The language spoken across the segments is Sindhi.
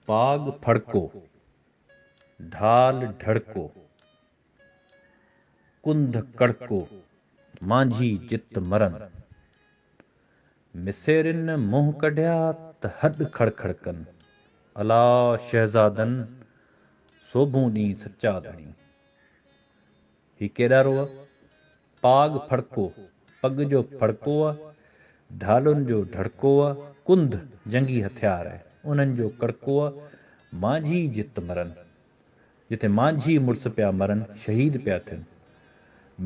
پاڳ ڦڙڪو، ڍال ڍڙڪو، ڪنڌ ڪڙڪو، مانجهي جت مرن. مسيرين منهن ڪڍيا ته هڏ کڙ کڙ ڪن. الا شهزادن، سوڀون ڏين سچا ڌڻي. هي ڪيڏارو آ؟ پاڳ ڦڙڪو، پڳ جو ڦڙڪو آ، ڍالن جو ڍڙڪو آ، ڪنڌ جنگي هٿيار آهي، انهن جو ڪڙڪو آ، مانجهي جت مرن، جتي مانجهي مڙس پيا مرن، شهيد پيا ٿين.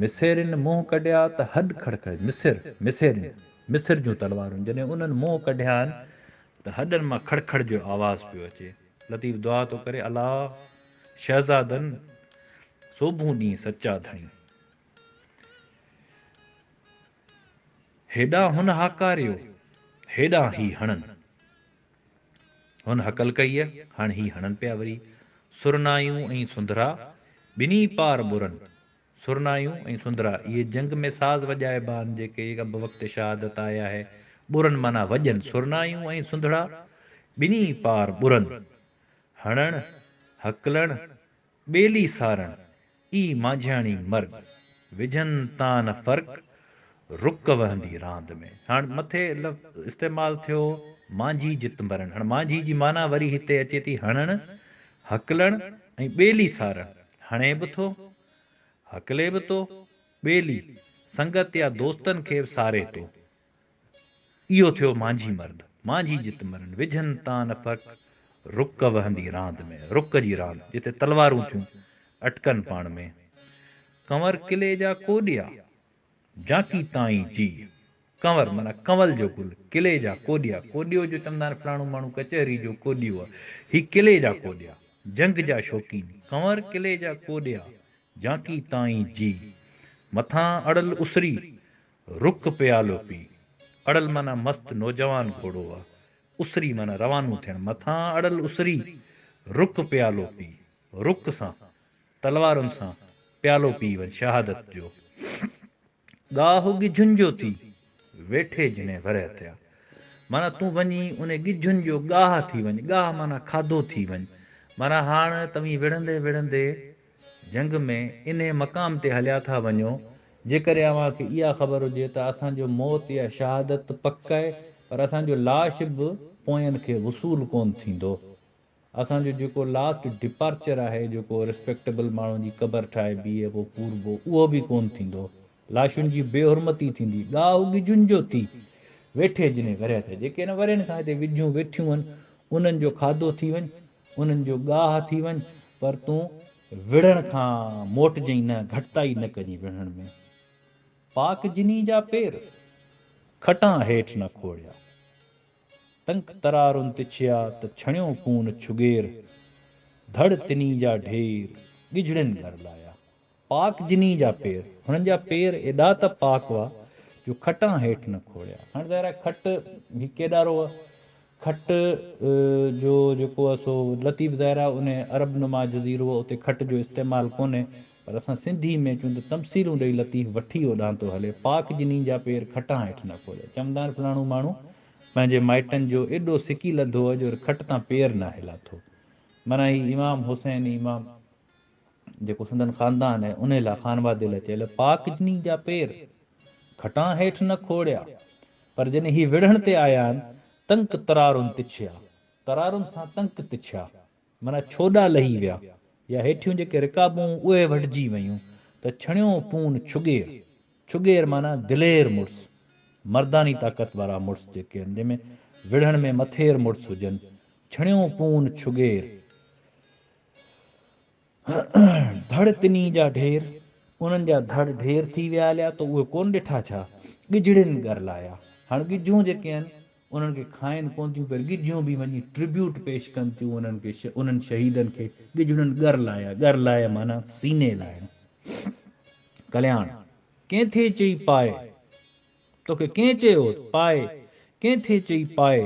مسيرين منهن ڪڍيا ته هڏ کڙکڙ، مصر، مسيرين، مصر جون تلوارون، جڏهن انهن منهن ڪڍيا آهن ته هڏن مان کڙکڙ جو آواز پيو اچي. لطيف دعا ٿو ڪري، الا شهزادن، سوڀون ڏين سچا ڌڻي. هيڏانهن هن هاڪاريو، هيڏانهن هي هڻن. هن هڪل ڪئي، هاڻ هي هڻن پيا وري. سرنايون ۽ سندرا، ٻنهي پار ٻرن. سرنايون ۽ سندرا، اهي جنگ ۾ ساز وڄائبا آهن، جيڪي اب وقت شهادت آيا هي. ٻرن معنيٰ وڄن. سرنايون ۽ سندرا، ٻنهي پار ٻرن. هڻڻ، هڪلڻ، ٻيلي سارڻ، اي مانجهياڻي مرڳ، وجهن تان نه فرق، رڪ وهندي راند ۾. هاڻ مٿي لفظ استعمال ٿيو مانجهي جت مرڻ. هاڻ مانجهي جي معنيٰ وري هتي اچي ٿي هڻڻ، هڪلڻ ۽ ٻيلي سارڻ. هڻي به ٿو، هڪلي به ٿو، ٻيلي، سنگت يا دوستن کي به ساري ٿو. اهو ٿيو مانجهي مرد، مانجهي جت مرن، وجهن تان نه فرق، رڪ وهندي راند ۾، رڪ جي راند، جتي تلوارون ٿيون اٽڪن پاڻ ۾. ڪنور قلعي جا ڪوڏيا، جانڪي تائين جيء. ڪنور معنيٰ ڪنول جو گل، قلعي جا ڪوڏيا، ڪوڏيو جو چوندا آهن فلاڻو ماڻهو ڪچهري جو ڪوڏيو آهي، هي قلعي جا ڪوڏيا، جنگ جا شوقين، ڪنور قلعي جا ڪوڏيا، جانڪي تائين جيء. مٿان اڙل اسري، رڪ پيالو پي. اڙل معنيٰ مست نوجوان گهوڙو آ. اسري معنيٰ روانو ٿيڻ. مٿان اڙل اسري، رڪ پيالو پي. رڪ سان، تلوارن سان، پيالو پي وڃ شهادت جو. ڳاهه ڳجهن جو ٿي، ويٺي جنهن ورهه ٿيا. معنيٰ تون وڃي انهي ڳجهن جو ڳاهه ٿي وڃ. ڳاهه معنيٰ کاڌو ٿي وڃ. معنيٰ هاڻ توهين وڙهندي وڙهندي جنگ ۾ انهي مقام تي هليا ٿا وڃو، جيڪڏهن اوهان کي اها خبر هجي ته اسان جو موت يا شهادت پڪ آهي، پر اسان جو لاش به پوين کي وصول ڪونه ٿيندو. اسان جو جيڪو لاسٽ ڊپارچر آهي، جيڪو ريسپيڪٽيبل ماڻهن جي قبر ٺاهبي ۽ پوء پوربو، اهو به ڪونه ٿيندو. لاشن جي بي حرمتي ٿيندي. ڳاهه ڳجهن جو ٿي، ويٺي جنهن ورهيه ٿيا. جيڪي هن ورهين کان هتي وجهون ويٺيون هن، انهن جو کاڌو ٿي وڃ. انهن جو ڳاهه ٿي وڃ، پر تون وڙهڻ کان موٽجئين نه، گهٽتائي نه ڪجين وڙهڻ ۾. پاڪ جني جا پير، کٽان هيٺ نه کوڙيا. تنڪ ترارن تڇيا، ته ڇڻيو خون ڇڳير. ڌڙ تني جا ڍير، ڳجهڙين ڳر لايا. پاڪ جني جا پير، هنن جا پير ايڏا ته پاڪ هئا جو کٽان هيٺ نه کوڙيا. هاڻ ظاهر آهي کٽ هي ڪيڏارو آهي. کٽ جو جيڪو آهي سو لطيف ظاهر آهي ان عرب نما جزيرو آهي اتي کٽ جو استعمال ڪونهي پر اسان سنڌي ۾ چون ته تمثيلون ڏئي لطيف وٺي اوڏانهن ٿو هلي. پاڪ جني جا پير کٽان هيٺ نه کوڙيا. چوندا آهن فلاڻو ماڻهو پنهنجي مائٽن جو ايڏو سڪي لڌو آهي جو کٽ تان پير ناهي لاٿو. معنيٰ هي امام حسين امام جيڪو سندن خاندان آهي، انهي لاء خانوادي لاء چيل پاڪ جني جا پير کٽان هيٺ نه کوڙيا، پر جڏهن هي وڙهڻ تي آيا آهن، تنڪ ترارن تڇيا، ترارن سان تنڪ تڇيا، معنيٰ ڇوڏا لهي ويا يا هيٺيون جيڪي رڪابون اهي وڍجي ويون ته ڇڻيو پون ڇڳير، ڇڳير معنيٰ دلير مڙس، مرداني طاقت وارا مڙس جيڪي آهن، جنهن ۾ وڙهڻ ۾ مٿير مڙس هجن، ڇڻيو پون ڇڳير. ڌڙ تني جا ڍير، انهن جا ڌڙ ڍير ٿي ويا هليا، تو اهي ڪونه ڏٺا ڇا؟ ڳجهڙين ڳر لايا. هاڻ ڳجهون جيڪي آهن، انهن کي کائن ڪونه ٿيون پر ڳجهيون به وڃي ٽربيوٽ پيش ڪن ٿيون انهن کي، انهن شهيدن کي ڳجهڙين ڳر لايا، ڳر لايا معنيٰ سيني لائڻ. ڪلياڻ، ڪنهن ٿي چئي پاء، توکي ڪنهن چيو پاء، ڪنهن ٿي چئي پاء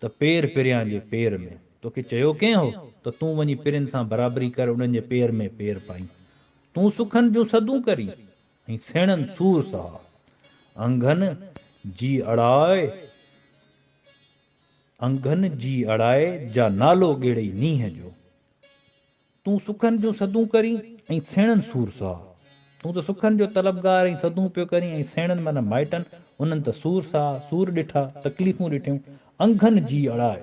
ته پير پريان جي پير ۾. توکي چيو ڪنهن هو ته تون وڃي پرين سان برابري ڪر انهن جي پير ۾ پير پائين. تون سکن جون سدون ڪرين ۽ سيڻن سور سهاء. انگهن جي اڙاء. انگن جي اڙائي، جا نالو ڳيڙئي نينهن جو. تون سکن جون سڌون ڪرين ۽ سيڻن سور سهاء. تون ته سکن جو طلبگار ۽ سڌون پيو ڪرين ۽ سيڻن معنيٰ مائٽن، انهن ته سور سها، سور ڏٺا، تڪليفون ڏٺيون. انگن جي اڙائي.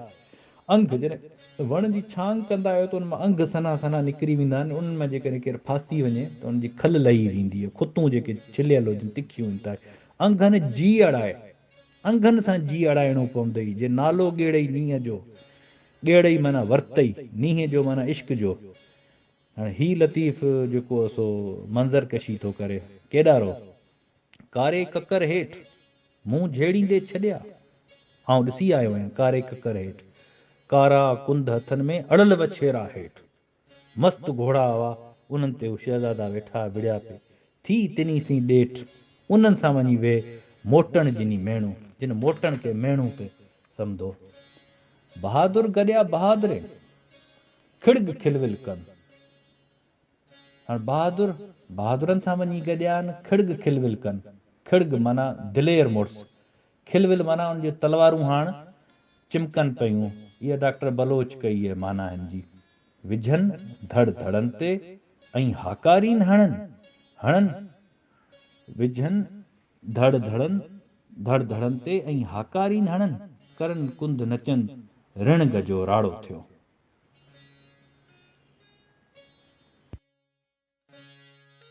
انگ، جڏهن وڻ جي ڇانگ ڪندا آهيو ته ان مان انگ سنها سنها نڪري ويندا آهن، انهن مان جيڪڏهن ڪير ڦاسي وڃي ته ان جي کل لهي ويندي آهي، کتون جيڪي ڇليل هجن تکيون انتهائي. انگن جي اڙائي. انگن سان جي اڙائڻو پوندئي، جي نالو ڳيڙئي نينهن جو. ڳيڙئي معنيٰ ورتئي، نينهن جو معنيٰ عشق جو. هاڻي هي لطيف جيڪو سو منظر ڪشي ٿو ڪري. ڪيڏارو! ڪاري ڪڪر هيٺ، مون جهيڙيندي ڇڏيا. آئون ڏسي آيو آهيان ڪاري ڪڪر هيٺ، ڪارا ڪنڌ هٿن ۾ اڙل وڇيرا هيٺ. مست گهوڙا هئا، انهن تي هو شهزادا ويٺا وڙهيا پئي. ٿي تنهي سين ڏيٺ، انهن سان وڃي ويهه، موٽڻ جني ميڻو، جن موٽڻ کي ميڻو پئي سمڌو. بهادر گڏيا بهادرين، کڙڳ کلول ڪن. هاڻ بهادر، بهادرن سان وڃي گڏيا آهن، کڙڳ کلول ڪن. کڙڳ معنيٰ دلير مڙس، کلول معنيٰ ان جون تلوارون هاڻ چمڪن پيون. اها ڊاڪٽر بلوچ ڪئي آهي معنيٰ هن جي. وجهن ڌڙ ڌڙن تي ۽ هاڪارين هڻن، هڻن. وجهن ڌڙ ڌڙن، ڌڙ ڌڙن تي ۽ هاڪارين هڻن، ڪرن ڪنڌ نچن، رڻ گجو راڙو ٿيو.